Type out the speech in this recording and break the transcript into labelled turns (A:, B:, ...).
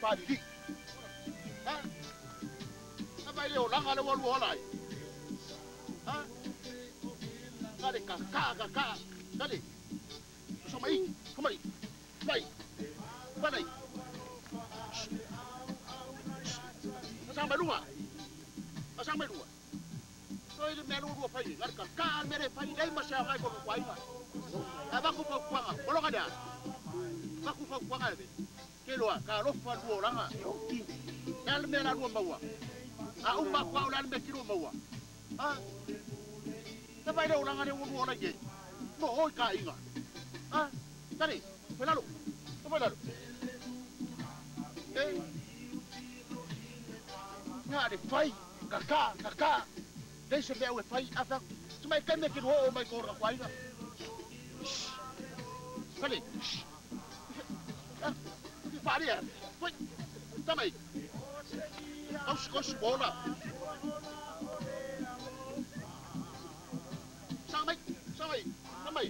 A: Palili. Ha? Na vai le olanga le walu ola ai. Ha? Kale ka ka ka ka. Kale. So mai, kamari. Vai. Vai. Asang mai lunga. Asang mai lunga. Toi le mea lua fai, ngari ka ka le mea le fai, lei ma sea ngai ko ko ainga. A vaku fa kuanga, kolonga dia. Vaku fa kuanga le. Ke loa, ka lofa lua olanga. Le le mea la lua maua. A uma kwa o le mea ki lua maua. Ha? Te vai le olanga le lua ola i No hoi ka inga. Ha? Tari, fai lalo. Fai lalo. E. Ngā le fai, ka ka, ka ka. Dei se mea ue fai, a fa. Se mai kai me ki o mai ko ra kwa inga. Kale. Ah, Faria. Foi. Tamai. Aus kos bola. Samai, samai, samai.